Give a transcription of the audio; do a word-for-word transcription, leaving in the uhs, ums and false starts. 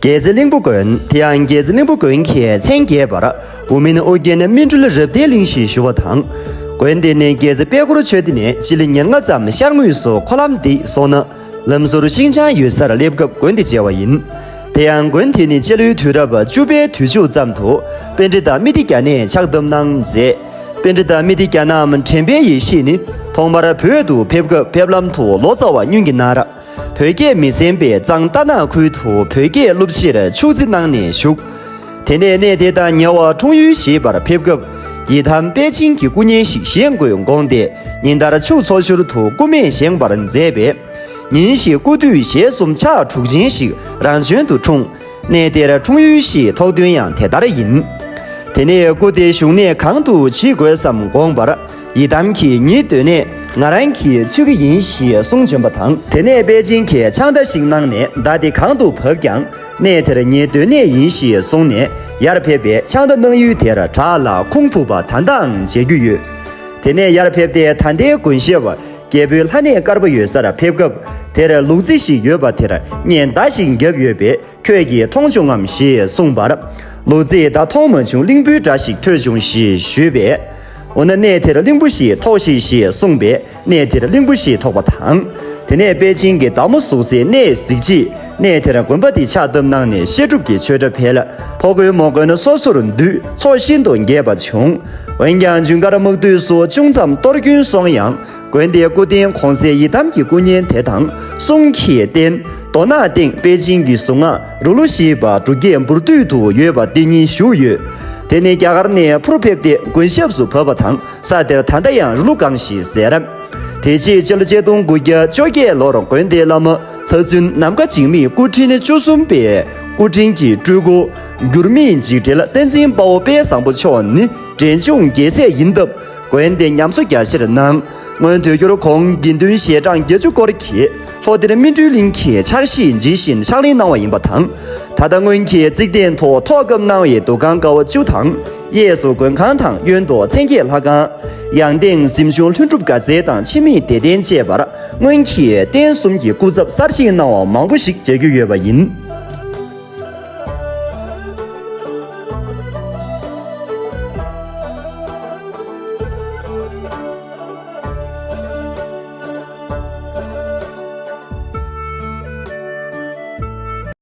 རྒྱལ་རྩེ་གླིང་བུ་དགོན། དེ་ཡང་རྒྱལ་རྩེ་གླིང་བུ་དགོན་གྱི་མཚན་བརྒྱད་པར་དབུ་མེད་ཨོ་རྒྱན་སྨིན་གྲོལ་རབ་བརྟན་གླིང་ཞེས་ཞུ་བ་དང་། དགོན་དེ་ནི་རྒྱལ་རྩེ་དཔལ་འཁོར་ཆོས་སྡེ་ནས་སྤྱི་ལེ་ཉེར་ལྔ་ཙམ་ཤར་ངོས་སུ་འཁོར་ལམ་འདི་སོང་ན། ལམ་ཟུར་ཤིང་བྱང་ཡོད་སར་སླེབས་སྐབས་དགོན་དེ་མཇལ་བ་ཡིན། དེ་ཡང་དགོན་དེ་ནི་སྤྱི་ལོའི་དུས་རབས་བཅུ་པའི་དུས་མཇུག་ཙམ་དུ་པཎྜི་ཏ་མི་ཏི་ཀྱ་ནས་ཕྱག་བཏབ་གནང་མཛད། པཎྜི་ཏ་མི་ཏི་ཀྱ་ནམ་དྲན་པའི་ཡེ་ཤེས་ནི་ཐོག་མར་བོད་དུ་ཕེབས་སྐབས་ཕེབས་ལམ་དུ་ལོ་ཙཱ་བ་སྙུན་གྱི་ནར། བོད་སྐད་མི་གསན་པས་གཙང་རྟ་ནག་ཁུལ་དུ་བོད་སྐད་སློབ་གཞིར་ཕྱུགས་རྩིས་གནང་ནས་བཞུགས། དེ་ནས་གནས་དེ་དང་ཉེ་བ་འཁྲུངས་ཡུལ་ཞེས་པར་ཕེབས་སྐབས་ཡི་དམ་དཔལ་ཆེན་གྱི་སྐུ་བརྙན་ཞིག་བཞེངས་དགོས་དགོངས་ཏེ། ཉིན་ལྟར་ཕྱུགས་འཚོ་ཞོར་དུ་སྐུ་སྨད་བཞེངས་པར་མཛད་པས། ཉིན་ཞིག་སྐུ་དུས་ཞལ་གསུམ་ཕྱག་དྲུག་ཅན་ཞིག་རང་བྱོན་དུ་འཁྲུངས། གནས་དེར་འཁྲུངས་ཡུལ་ཞེས་ཐོགས་དོན་ཡང་དེ་ལྟར་ཡིན། དེ་ནས་སྐུ་དེ་བཞུགས་གནས་གང་དུ་བྱེད་དགོས་སམ་དགོངས་པར། ཡི་དམ་གྱིས་ངའི་སྡོད་གནས་ང་རང་གིས་འཚོལ་གྱི་ཡིན་ཞེས་གསུངས་བྱོན་པ་དང་། དེ་ནས་དཔལ་ཆེན་གྱིས་ཕྱག་མདའ་ཞིག་གནང་ནས་མདའ་དེ་གང་དུ་བབས་ཀྱང་གནས་དེར་ངའི་སྡོད་གནས་ཡིན་ཞེས་གསུངས་ནས་ཡར་ཕེབས་པས་ཕྱག་མདའ་གནང་ཡུལ་དེར་བྲག་ལ་ཁུང་ཕུབ་པ་ད་ལྟའང་མཇལ་རྒྱུ་ཡོད། དེ་ནས་ཡར་ཕེབས་ཏེ་ད་ལྟའི་དགོན་ཞབས་རྒྱལ་པོའི་ལྷ་གནས་དཀར་པོ་ཡོད་སར་ཕེབས་སྐབས་དེར་ལུག་རྫི་ཞིག་ཡོད་པ་དེར་ངས་མདའ་ཞིག་བརྒྱབ་ཡོད་པས། ཁྱོད་ཀྱིས་མཐོང་བྱུང་ངམ་ཞེས་གསུངས་པར། ལུག་རྫིས་ད་མཐོང་མ་བྱུང་གླིང་བུའི་སྒྲ་ཞིག་ཐོས་བྱུང་ཞེས་ཞུས་པས། འོ་ན་གནས་དེར་གླིང་བུ་ཞིག་ཐོགས་ཤིག་ཞེས་གསུངས་པས་གནས་དེར་གླིང་བུ་ཞིག་ཐོགས་པ་དང་། དེ་ནས་དཔལ་ཆེན་གྱིས་བདག་མོ་བཟུང་སའི་གནས་གཟིགས་རྗེས་གནས་དེར་དགོན་པ་དེ་ཕྱག་བཏབ་གནང་ནས་བཤད་སྒྲུབ་ཀྱི་ཆོས་སྒྲ་འཕེལ། ཕོ་རྒོད་མོ་རྒོད་སོ་སོར་འདུས་ཚོགས་ཤིན་ཏུ་རྒྱས་པ་བྱུང་། འོན་ཀྱང་འཇུན་དཀར་དམག་དུས་སུ་ཅུང་ཙམ་གཏོར་སྐྱོན་སོང་ཡང་། དགོན་དེའི་སྐུ་རྟེན་གོང་གསལ་ཡི་དམ་གྱི་སྐུ་བརྙན་དེ་དང་གསུང་གི་རྟེན་རྡོ་ནག་སྟེང་དཔལ་ཆེན་གྱི་གཟུངས་སྔགས་རུ་ལུ་ཞེས་པ་འབྲུག་རྒྱལ་འབུར་དོད་དུ་ཡོད་པ་དེ་གཉིས་བཞུགས་ཡོད། དེ་ནི་རྒྱ་གར་ནས་འཕུར་ཕེབས་ཏེ་དགོན་ཞབས་སུ་བབས་པ་དང་ས་དེར་ད་ལྟ་ཡང་རུ་ལུ་སྒང་ཞེས་ཟེར། དེ་རྗེས་སྤྱི་ལོ་ཆིག་སྟོང་དགུ་བརྒྱ་བཅོ་བརྒྱད་ལོར་དགོན་དེའི་བླ་མ་ལྷ་བཙུན་ནམ་མཁའ་འཇིགས་མེད་སྐུ་ཕྲེང་བཅུ་གསུམ་པའི་སྐུ་ཕྲེང་གི་སྤྲུལ་སྐུ་འགྱུར་མེད་འཇིགས་བྲལ་བསྟན་འཛིན་དཔའ་བོ་དཔལ་བཟང་པོ་མཆོག་ནི་འབྲས་ལྗོངས་རྒྱལ་སྲས་ཡིན་སྟབས། དགོན་དེ་ཉམས་གསོ་རྒྱ་ཆེར་གནང་། སྔོན་དུས་འགྱུར་གོང་དགེ་འདུན་ཞལ་གྲངས་བརྒྱད་ཅུ་སྐོར་གྱིས་ལྷོ་གཏེར་སྨིན་གྲོལ་གླིང་གི་ཕྱག་བཞེས་ཇི་བཞིན་ཕྱག་ལེན་གནང་བ་ཡིན་པ་དང་། ད་ལྟ་སྔོན་གྱི་རྩིག་སྟེང་དུ་ཐོག་བཀབ་གནང་བའི་འདུ་ཁང་ཀ་བ་བཅུ་དང་གཡས་སུ་མགོན་ཁང་དང་གཡོན་དུ་མཚན་བརྒྱད་ལྷ་ཁང་། ཡང་སྟེང་གཟིམ་ཆུང་ལྷུན་གྲུབ་དགའ་ཚལ་དང་འཆི་མེད་བདེ་ལྡན་བཅས་པར་སྔོན་གྱི་རྟེན་གསུམ་གྱི་སྐུ་ཚབ་གསར་བཞེངས་གནང་བ་མང་པོ་ཞིག་མཇལ་རྒྱུ་ཡོད་པ་ཡིན།